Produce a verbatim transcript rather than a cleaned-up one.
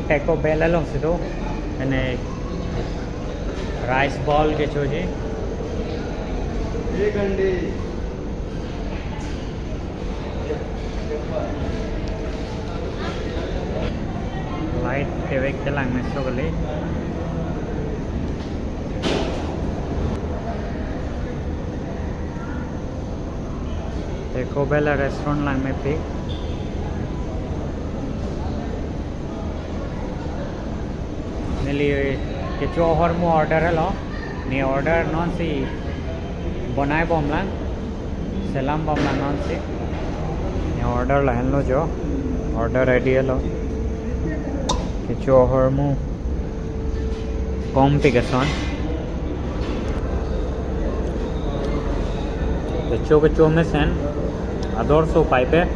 Taco Bell alongsi do. Ene rice ball kechoji. Light kevek kelang meso kali. Taco Bell a-restaurant langmepik. Neli kecho ahormu order lo. Ne order nonsi bonai bomlang. Selam bomlang nonsi. Ne order lahenlo jo. Order ready lo. Kecho ahormu kompik ason. Kecho kecho mesen ador so paipe.